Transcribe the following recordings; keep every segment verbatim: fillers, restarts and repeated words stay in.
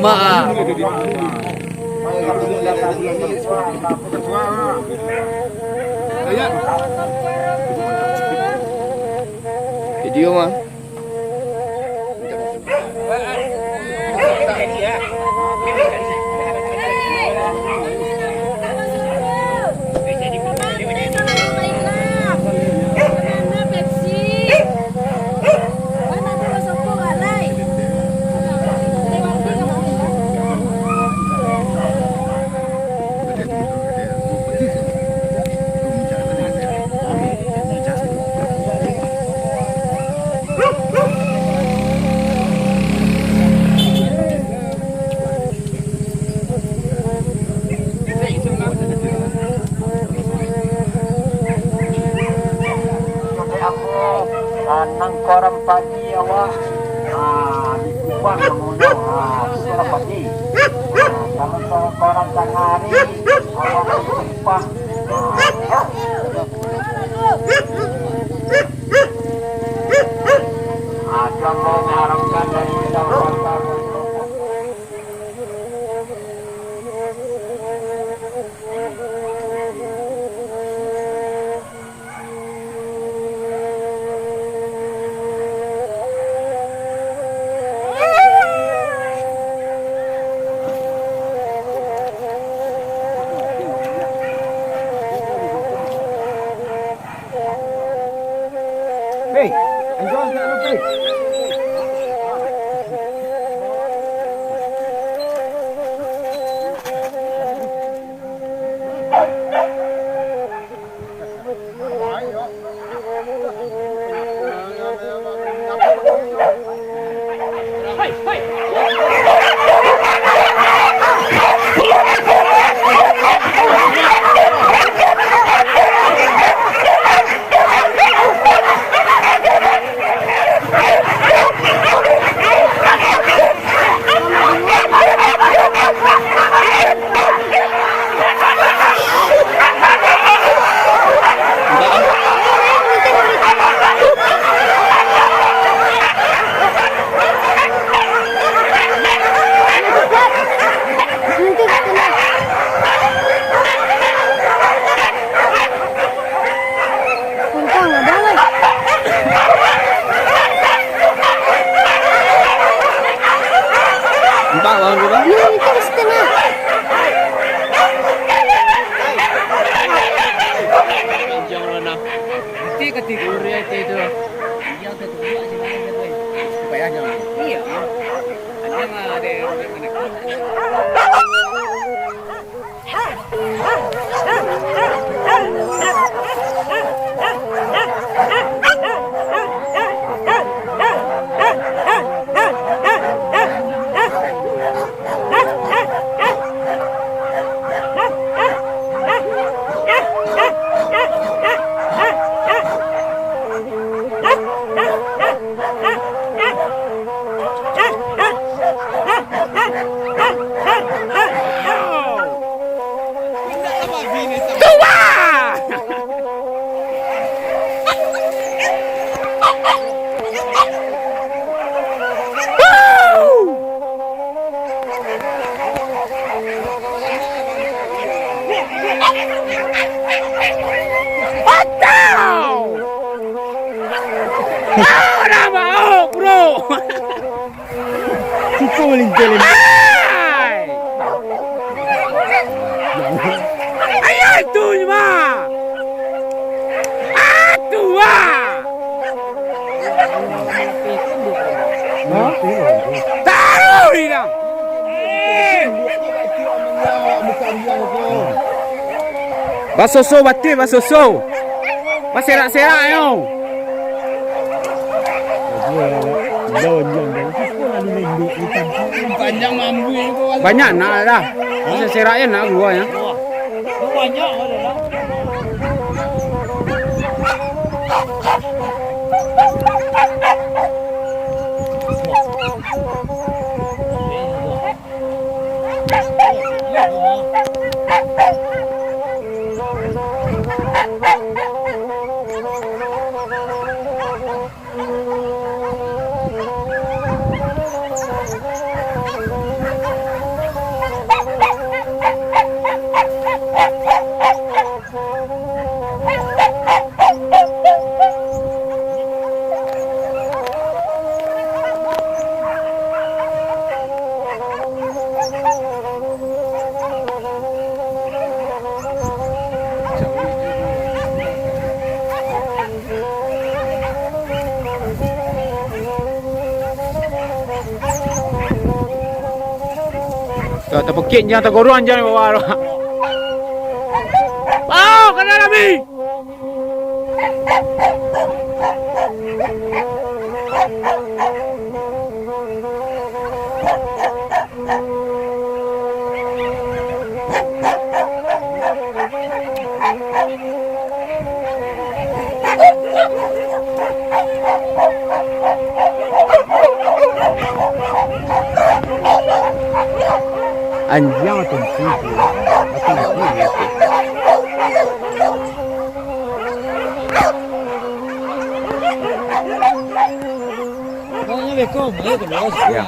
Ma. Video mah. Nang koran pagi awak, ah, di Kupang namonyo, ah, itu lah pagi. Ah, kalau koran tangah hari, awak di Kupang. Akan mengharapkan dari kita. Hei, anjuang tak lupa. Untung ada lah. Empat orang tu, Bang? Ni, itu setengah. Nanti ketika uri itu. Iya, ketua, silakan, ketua. Supaya jangan. Iya. Ada nggak ada yang mana? Atau! Ora mau, bro. Siko malingkeh, lem. Hai! Ayo itu, Mak. Atuh, Mak. Hah? Taruh di dalam. Basoso batin, basoso. Baserak-serak nyo. Banyak nak dah. Baserak-serak nyo nak kalua nyo. Tapakik anjiang, tagoruang anjiang di bawah tu. Oh, kana kami! Anjiang macam tu, macam tu. Ya.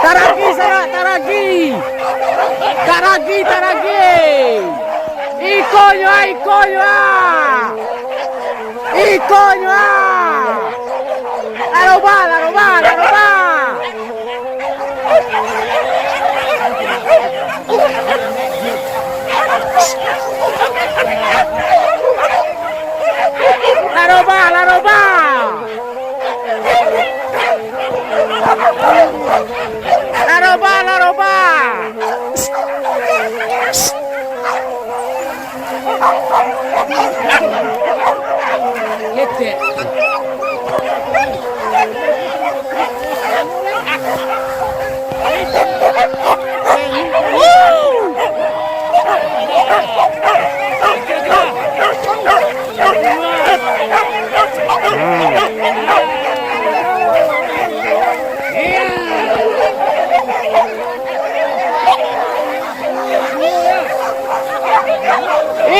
Taragi, sarak, taragi. Taragi, taragi. Ikonyo, ikonyo. Ikonyo, ah! Laroba, laroba, laroba! Laroba, laroba! Laroba, laroba!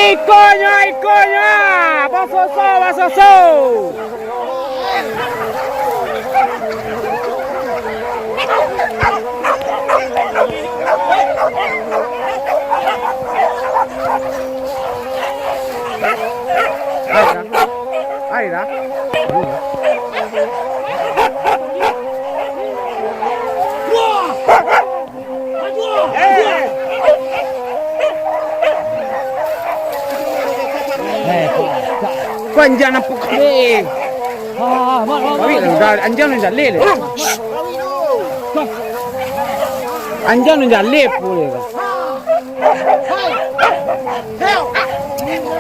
Ikonyo, ikonyo! Basoso, basoso! Ai dah. Kau anjiang nampak kali. Kawin lah, anjiang nan jaleh leh. Anjiang nan jaleh pun leh.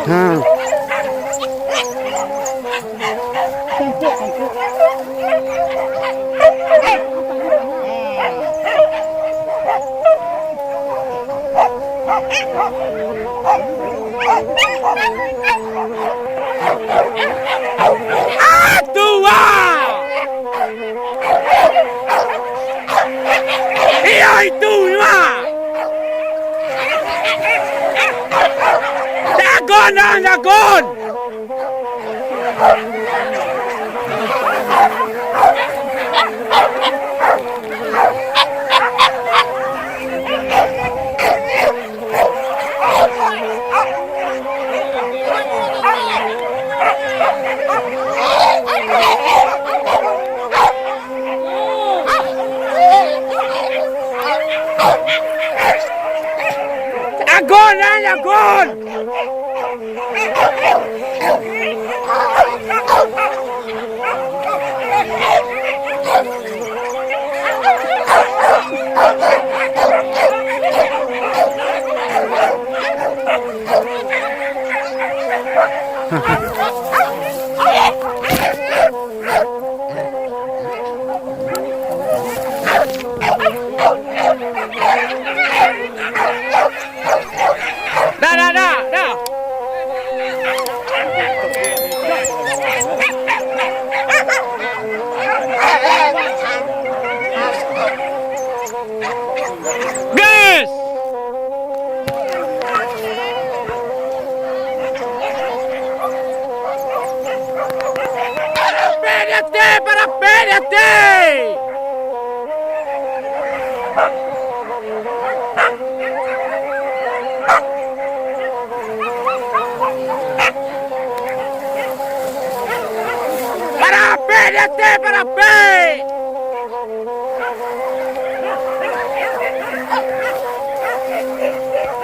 Ha. Atua! Iyo itu, Mak! Jagon, ah, jagon! Jagon, ah, jagon! Dah, dah, dah, dah. Gas! Para P D T, para P D T! Para P D T, para P!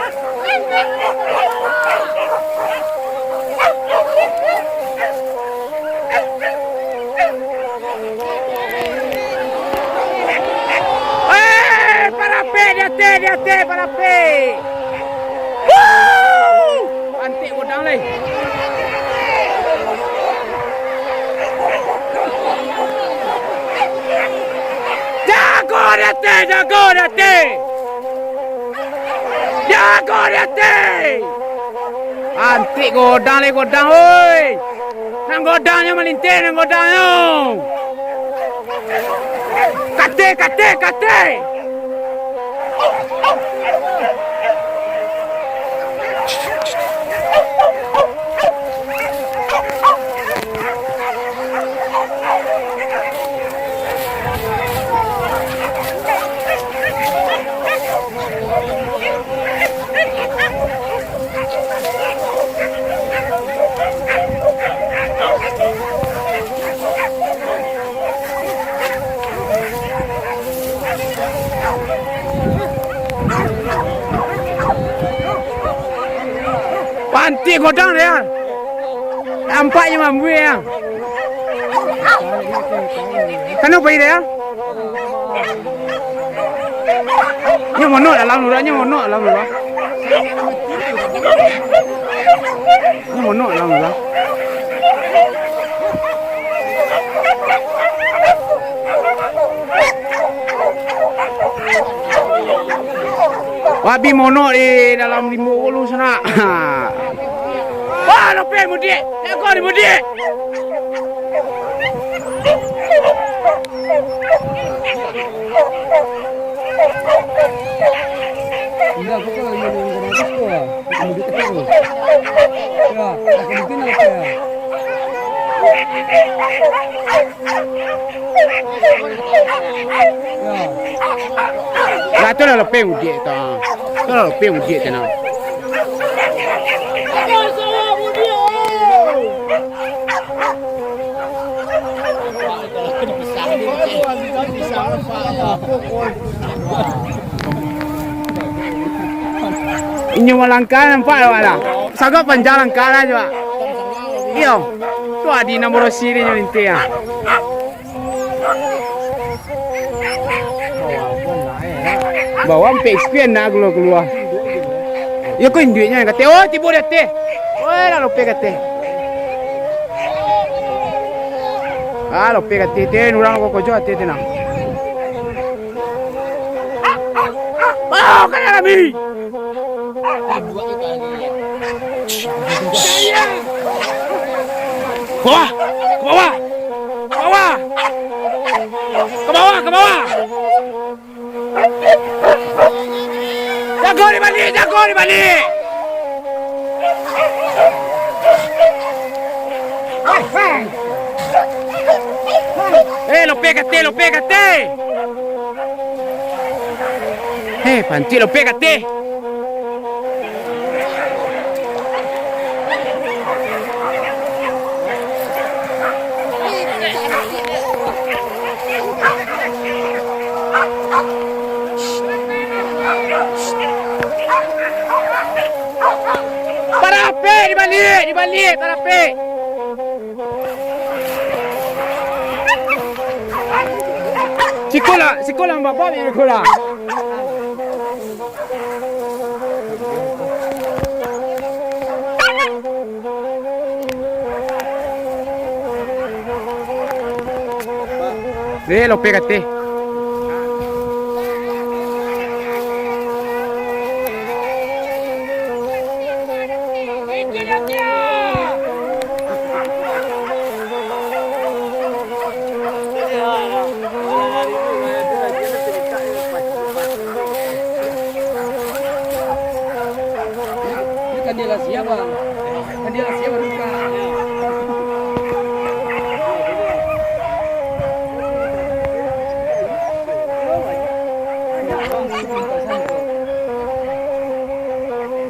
Eh, parapek di ateh, di ateh, parapek. Wuh! Pantik godang lai. Jago di ateh, jago di ateh. Jago di ateh. Antik godang lai, godang, oi. Nan godangnyo malinteh, nan godangnyo. Kateh, kateh, kateh. Pantik godang dia. Nampak je mambuih ya. Kano pai dia? Nyo monok dalam tu, nyo monok dalam tu. Nyo monok dalam tu. Wah, bi monok di dalam limbo ulu sanak. Wah, lopeh mudiak. Jago di mudiak. Indak, kau kan lagi yang kena habis tu lah. Kena duit kecil tu. Ya, nak kena duit nak apa ya? Ya. Lah, tu lah lopeh mudiak tu. Tu lah lopeh mudiak tu nah. Inyo malangkah nampak awak lah. Sagak panjang langkah lah, cubo. Iyo. Tu adi nan borosi di nyo linteh ah. Bawa ampek sekian nak kalua-kalua. Iyo ko induiknyo nan kateh. Oh, tibo di ateh. Oi, lah lopeh kateh. Ah, lopeh kateh, teh, urang ko kojo ateh teh nah. Oh, kena kami. Ke bawah, ke bawah. Ke bawah. Ke bawah, ke bawah. Jago di baliak, jago di baliak. Eh, lopeh kateh, lopeh kateh. Eh, pancik lopeh kateh. Parapek di baliak, di baliak, parapek. Siko lah, siko lah, babak ni siko lah. Eh, lopeh kateh. Ini kan dia lah siap, Bang. Kan dia lah siap, baru buka.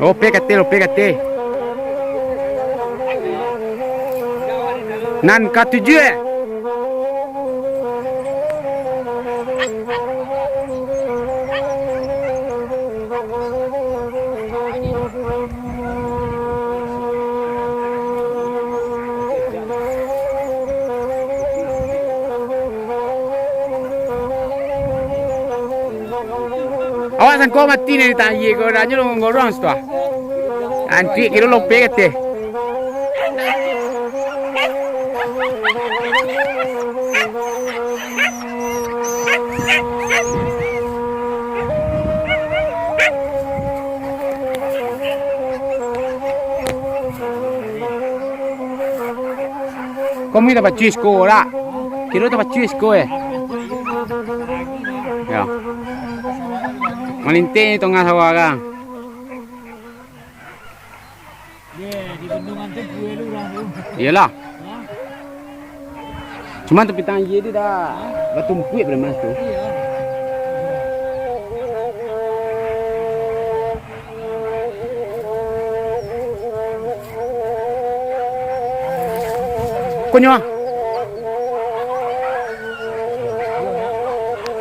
Lopeh kateh, lopeh kateh. Nan katujuah, eh? Sangko mati ni di tangah ko, dah nyo longgo-longgo urang situ ah. Antik kiro lope kateh. Ko mungkin tapacuih siko, dak? Kiro tapacuih siko, eh. Yo. Malinteh di tangah sawah kan. Iyolah. Cuman tapi tangan iye tu dah batumpuik pada mas tu. Konyo ah.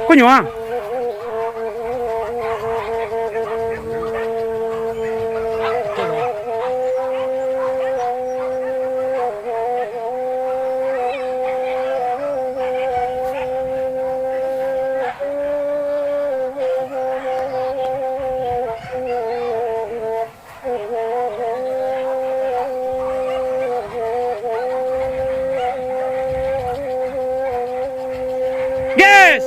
Konyo ah. Gas!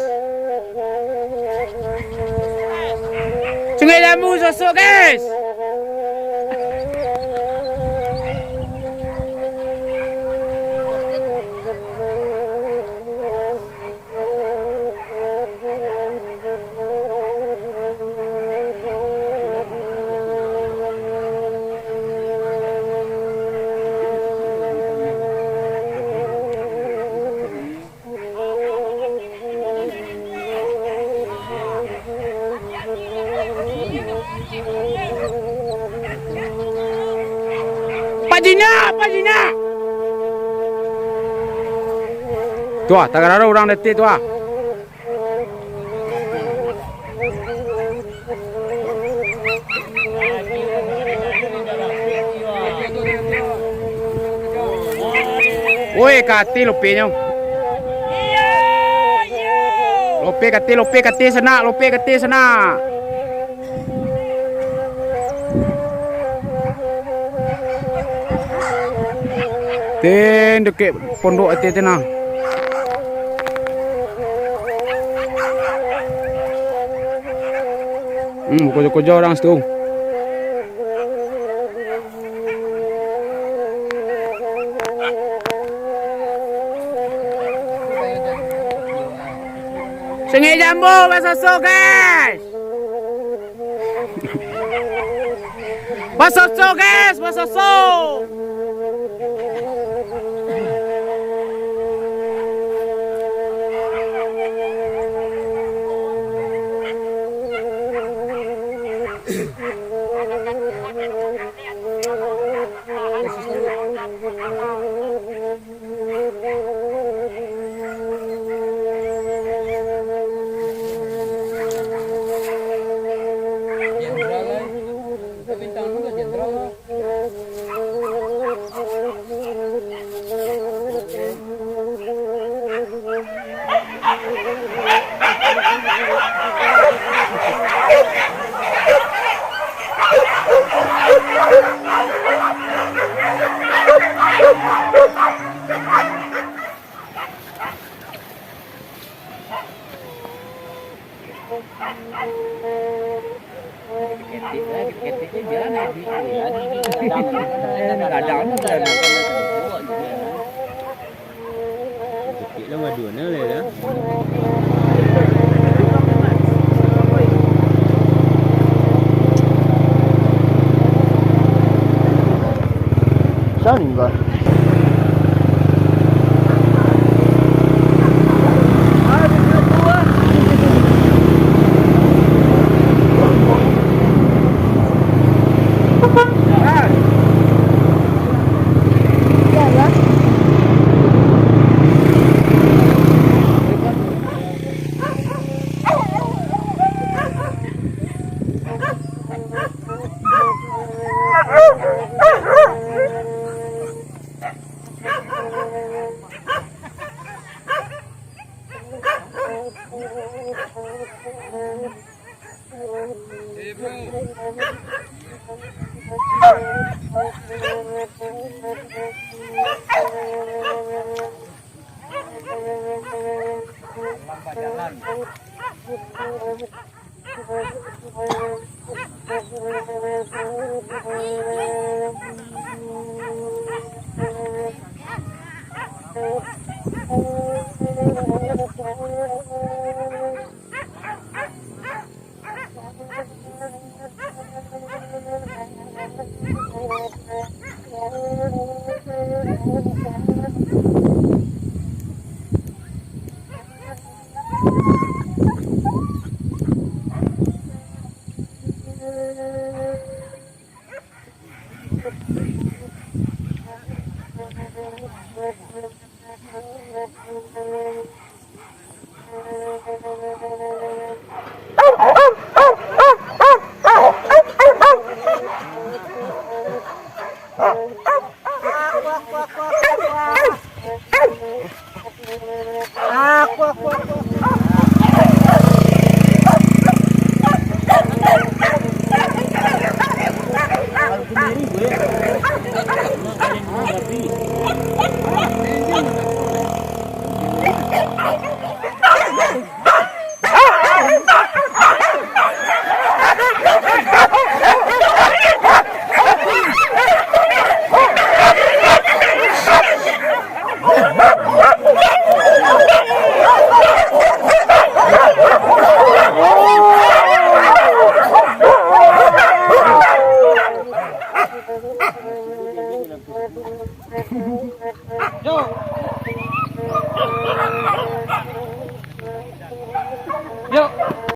Sungai Jambu sosok, gas! Pak Jinak, Pak Jinak! Tu ah, tagararo urang detik tu ah. Woi, kati lopenyo. Lope kati, lope kati sanak, lope kati sanak. Ten dekek pondok ati tu nah. Hmm, koja-koja urang situ. Sungai Jambu basosok, guys. Basosok, guys, basosok. Saning, Bah.